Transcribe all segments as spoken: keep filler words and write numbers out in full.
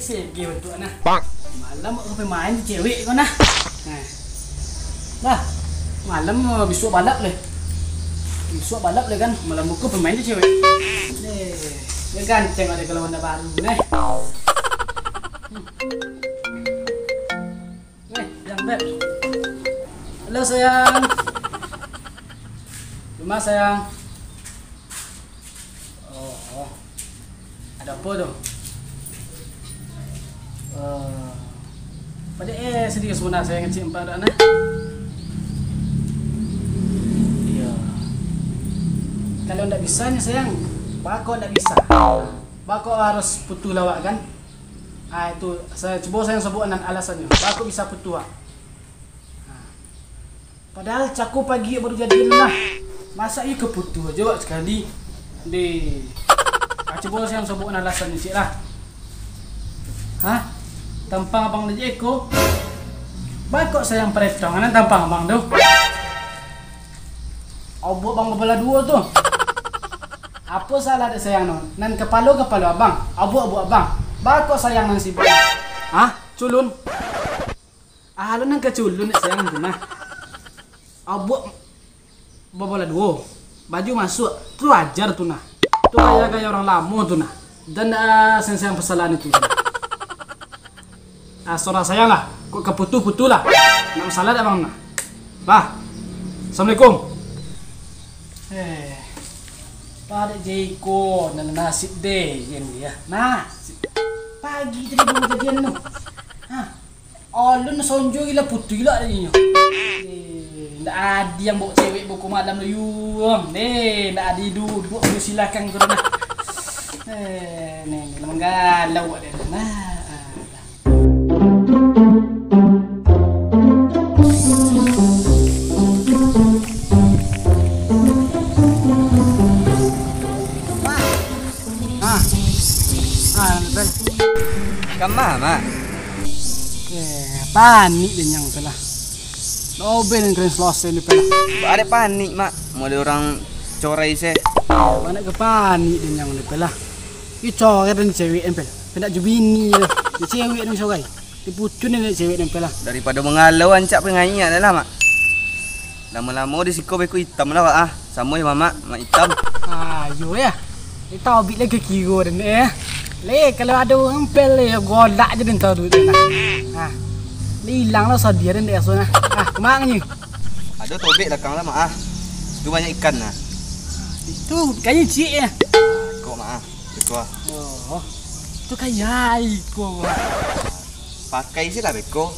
Sege bantuak nah. Malam kau pemain tu cewek kau nah. Nah. Lah. Malam, eh, bisuak balap leh. Bisuak balap leh kan. Malam buko pemain tu cewek. Deh. Dia ganteng ada kalau Honda baru neh. Hmm. Weh, yang beb. Halo sayang. Rumah sayang. Oh, oh. Ada apa tu? Eh, pada eh sedih sebenarnya saya ngecek empat anak. Iya. Kalau ndak bisa ni sayang, bako ndak bisa. Bako harus putus lawak kan? Ah itu, saya cuba saya sebut nan alasannyo. Bako bisa putus ah. Padahal cako pagi baru jadian lah. Masa iyo ka putus ajo wak sakali. Deh. Ah, cubo sayang sabuik alasan ciek lah. Hah? Tampang abang ajo iko. Baa kok sayang paretong nan tampang abang tu? Obuak abang babalah duo tu. Apo salah dek sayang no? Nan kapalo-kapalo abang, obuak-obuak abang. Baa kok sayang nan sibuk? Hah? Culun? Alun nan ka culun dek sayang tu nah. Obuak babalah duo, baju masuak, tu wajar tu nah. Tu gaya-gaya urang lamo tu nah. Jan ndak sayang-sayang pasalahan itu tu nah. Ah, sorah sayang lah. Kok ka putuih-putuih lah. Ndak masalah dek abang nah. Bah. Assalamualaikum. Eh, padek je iko nan nasib deh, yen dia. Nasib. Pagi tadi baru jadian tu. Hah. Alun sonjo gila putuih lah adaknyo. Eh, ndak adi yang bawa cewek buku malam tu, Yung. Eh, ndak adi duduak tu silakan tu nah. Eh, ni, ni manggalau awak dia tu nah. Ah, dah. Ah. Ah, Bel. Kama, Mak? Eh, panik den nyang tu lah. Dobel nan kalian selesai ni, Pel. Ba ado panik, Mak. Model urang corai se. Banyak ke panik den nyang ni, Pel lah. Ih, corai den cewek, Pel. Pendak jo bini tu. Ni cewek ni corai. Dipucun ni cewek ni, Pel lah. Daripado mangalau, ancak pangaiak dah lah, Mak. Lamo-lamo di siko beko itam lah, Mak, ah. Samo jo mamak, Mak itam. Ayo ya. Ni tobik lai ka kiro den, eh. Le, kalau ado urang Pel, le, golak je den taruih den, nah. Nah. Le, ilang lah sadiah den dek asuah, nah. Ah, kama nyo? Ado tobek lakang lah, Mak, ah. Situ banyak ikan, nah. Itu kayaknya ciek, ya. Iko, Mak, ah. Iko, ah. Oh. Itu kayak iko. Pakai se lah beko.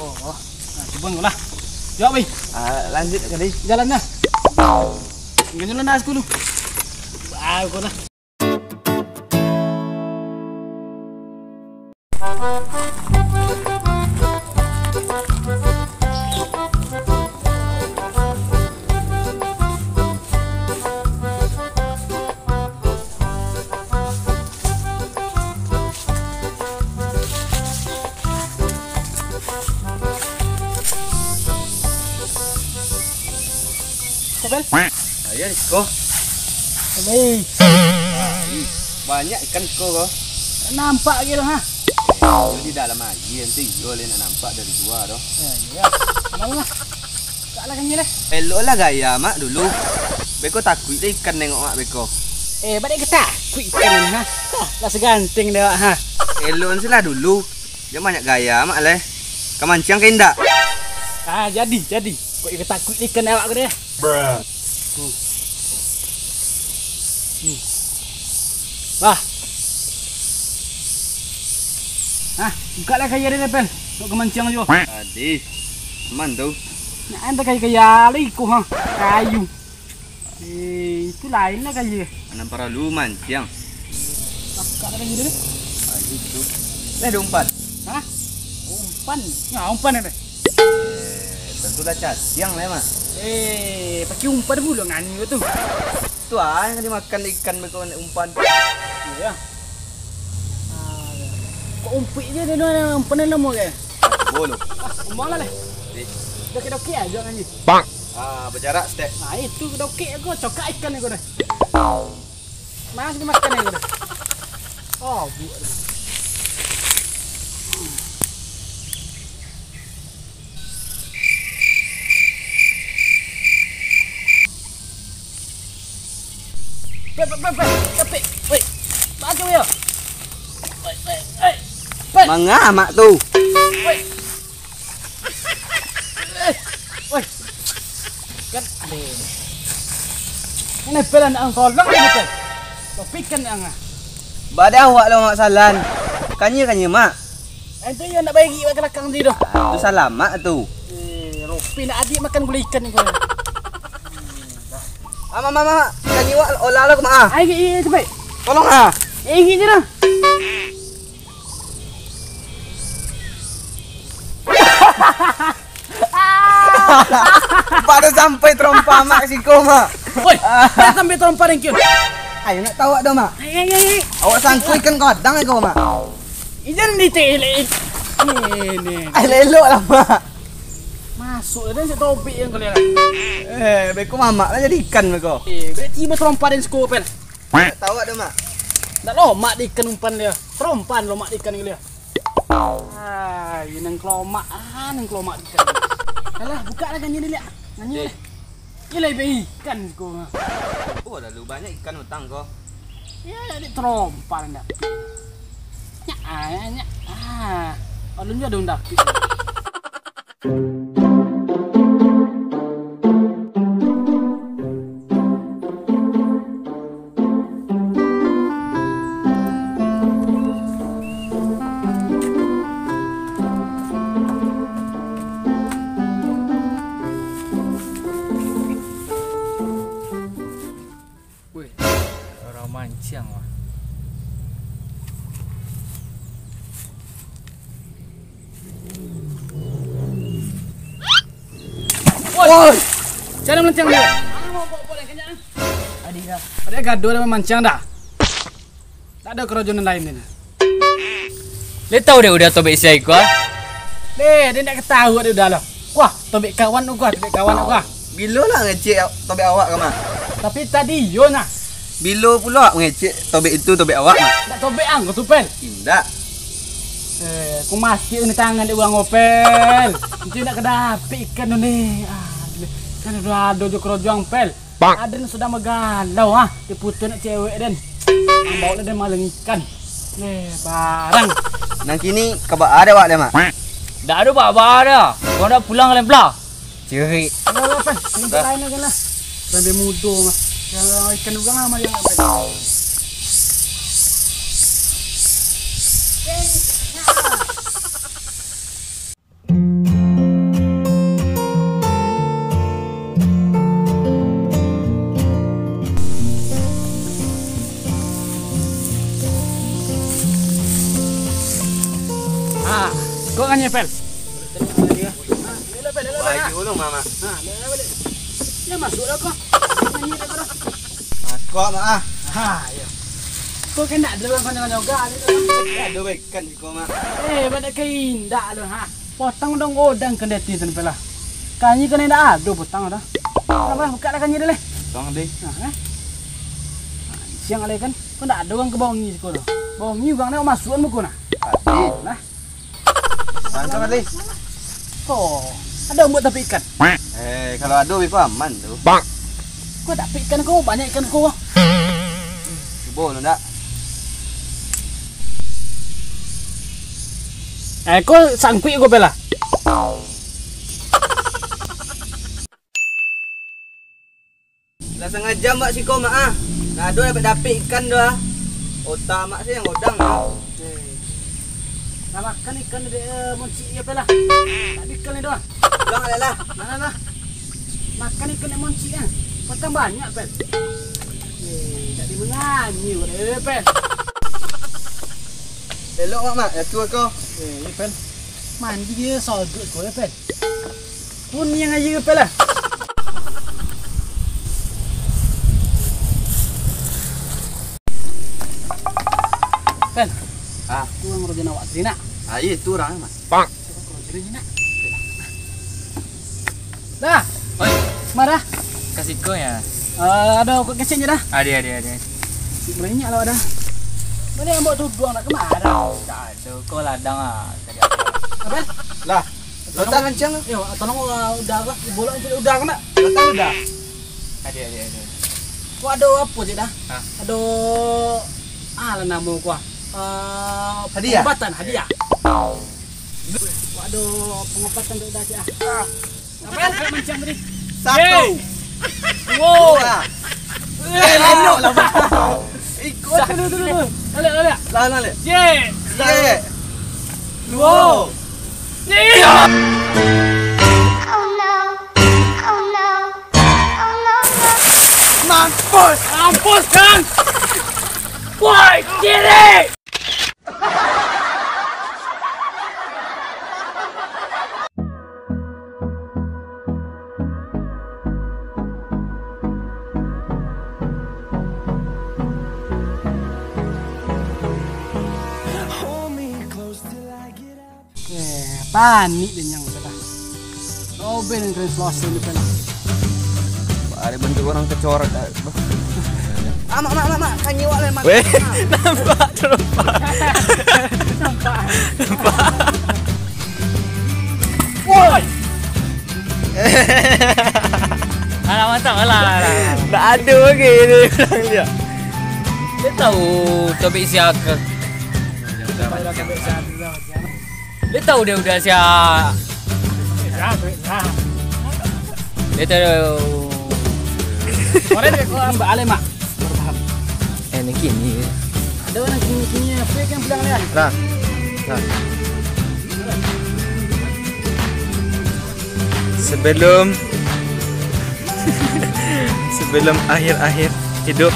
Oh. Nah, cubo lah. Jawab, weh. Ah, lanjut tadi. Jalan dah. Ganyo lah nak sepuluh. Ah, kau lah. Ayo, Riko. Baik. Banyak ikan ko, ko. Nampak lagi tu, ha? Yo, di dalam aia, nanti yo le nak nampak dari luar tu. Ya, iya. Aman lah. Tak lah kami lah. Elok lah gaya, Mak, dulu. Beko takuik deh ikan nengok Mak beko. Eh, badek ke takuik ikan ni, ha? Hah, lah seganteng deh, Mak, ha? Elok sih lah dulu. Jan banyak gaya, Mak, leh. Ka manciang ka indak? Ah, jadi, jadi. Kok iko takuik ikan awak ko deh. Hmm. Hmm. Bah. Ah, buka lah kayu dia, Pel. Nak ka manciang juo. Adih. Aman tu. Nak anta kayu-kayu lah iko, ha. Kayu. Eh, itu lain lah kayu. Anam paralu manciang. Buka lah kayu dia. Adih tu. Dah ada umpan. Hah? Umpan? Ya, umpan apa? Eh, tentu lah cacing lah, Mak. Eh, pakai umpan pulo ngani tu. Tu ah, yang dimakan ikan beko umpan. Iya. Ah, kok umpik je dia, dia umpan ni lama ke? Bolu. Ah, umang lah leh. Eh. Dokek-dokek aja ngani. Bang. Ah, berjarak step. Nah, itu dokek aku cokak ikan aku dah. Mas dimakan aku dah. Oh, bu. Pek, pek, pek, pek. Woi. Baju yo. Woi, woi, woi. Pek. Manga mak tu. Woi. Eh, woi. Kan, aduh. Ini pelan ang tolong ini, Pel. Tapi kan ang, ah. Bada awak lo, Mak Salan. Kanye-kanye, Mak. Eh, tu yo nak baigi wak ke belakang tu doh. Tu salamak tu. Eh, Ropi nak adik makan gulai ikan ni kau. Ah, Mak, Mak, Mak. Kanye wak olah lo ke, Mak, ah. Ai, iya, iya, cepat. Tolong, ah. Eh, iya je dah. Pada sampai terompa mak siko, Mak. Woi, pada sampai terompa dengkiun. Ayo nak tahu dah, Mak. Ai, ai, ai, ai. Awak sangkui kan kadang iko, Mak. Ijan di tele. Ini. Ai, lelok lah, Mak. Masuk lah, dan si tobik yang kalian. Eh, beko mamak lah jadi ikan beko. Eh, berarti tiba terompa dan siko, Pel. Tahu dah, Mak. Ndak lomak di ikan umpan dia. Terompa lomak di ikan dia. Ah, ini nang kelomak. Ah, nang kelomak ikan. Alah, buka lah ganyia dilihat. Ganyia. Eh. Gila, ibe ikan ko. Oh, lalu banyak ikan utang ko. Ya, jadi terompa ndak. Nyak, ah, nyak, nyak. Ah, alun jo ada undang. Weh, urang mancang lah. Woi! Cara mancang dia. Adi dah. Pada gaduh dah mamancang dah. Tak ada karajo nan lain ni. Le tahu dek udah tobek si Aiko, ah? Deh, dia nak ketawa dek udah lah. Wah, tobek kawan uga, tobek kawan uga. Bilo lah ngecek tobek awak ka, Mak? Tapi tadi yo nah. Bilo pulo awak ngecek tobek itu tobek awak, Mak? Nak tobek ang ko tu, Pel? Indak. Eh, aku mati ni tangan dek urang ko, Pel. Nanti nak kedapik ikan tu ni. Ah, kan udah ada jo karajo ang, Pel. Aden sudah magalau, ah. Diputuih nak cewek den. Ambo lah den maling ikan. Eh, barang. Nang kini ka baa dek awak deh, Mak? Dak ado baa-baa dah. Kau dah pulang ka lemplah. Cerik. Alah, alah, Pel. Dah. Lain aja lah. Sambil mudo mah. Yang ikan urang lah, Mak, yang apa? Ah, kok kan nyepel? Wah, dulu, Mak. Nah, dah balik. Dah masuk dah kau. Nyanyi dah kau dah. Masuk, Mak, ah. Ha, ya. Kau kan nak ada orang kau nyoga-nyoga ni tu. Ada baik kan kau, Mak. Eh, pada kau indak lu, ha. Potong dong godang kan dia tu, Pel lah. Kanyi kan indak ada potong dah. Apa, buka lah kanyi dulu. Potong deh. Nah, eh. Nah, siang alai kan. Kau ndak ada urang ka bongi siko tu. Bongi urang ni masukan muko nah. Adi. Nah. Mantap, Adi. Oh, ada buat tapi ikan. Eh, kalau ada beko aman tu. Kau tapi ikan kau, banyak ikan kau. Cubo lu ndak? Eh, kau sangkuik kau, Pel lah. Lah sangaja Mak siko, Mak, ah. Nah, ado dapek-dapek ikan tu, ah. Otak Mak se yang godang, ah. Lah makan ikan dek, eh, moncik iyo, Pel lah. Tak ada ikan ni doh. Pulang lah, lah. Nah, lah. Makan ikan dek moncik, ah. Potong banyak, Pel. Eh, tak dimenganyi, eh, Pel. Elok, Mak, Mak. Ya tu kau. Eh, iyo, Pel. Mandi dia sodok kau, eh, Pel. Kuniang aja ke, Pel lah. Pel. Ah. Tu urang rojan awak tadi nak. Ah, iyo, tu urang, Mak. Coba kau rojan nak. Dah. Oi. Marah. Kasih kau ya. Eh, ada kau kecil je dah. Ada, ada, ada. Banyak lah dah. Mana yang bawa tuduang nak kemana? Tak ada. Kau ladang ah. Tadi apa? Apa? Lah. Lotang kancang tu. Yo, tolong, uh, udah ke? Bolak je udah ke nak? Lotang udah. Ada, ada, ada. Ko ado apo cik dah? Hah? Ado, ah, lah namo ko ah. Eh, hadiah? Pengobatan, hadiah. Ko ado pengobatan dek dah cik ah. Apo yang nak mancang tadi? Satu. Yeay. Wow. Dua. Eh, lanjut lah, Bang. Ikut. Satu, dua, dua, dua. Balik, balik. Lah, lah, balik. Yeay. Yeay. Dua. Tiga. Oh no. Oh no. Oh no, no. Mampus. Mampus, Kang. Woi, kiri. Eh, panik den nyang sudah. Robin kalian selasa ni kan. Ada bentuk orang kecoret. Amak, mak, mak, mak, kan nyiwak lah, mak. Weh, nampak terus, Pak. Nampak. Woi. Alah, mantap, alah, alah, alah. Tak ada lagi ni orang dia. Dia tahu topik siapa. Dia tahu dia udah siap. Dia tahu. Kemarin dia keluar Mbak Ale, Mak. Baru paham. Eh, ni kini. Ada orang kini-kini, apa yang bilang dia? Nah. Nah. Sebelum, sebelum akhir-akhir hidup,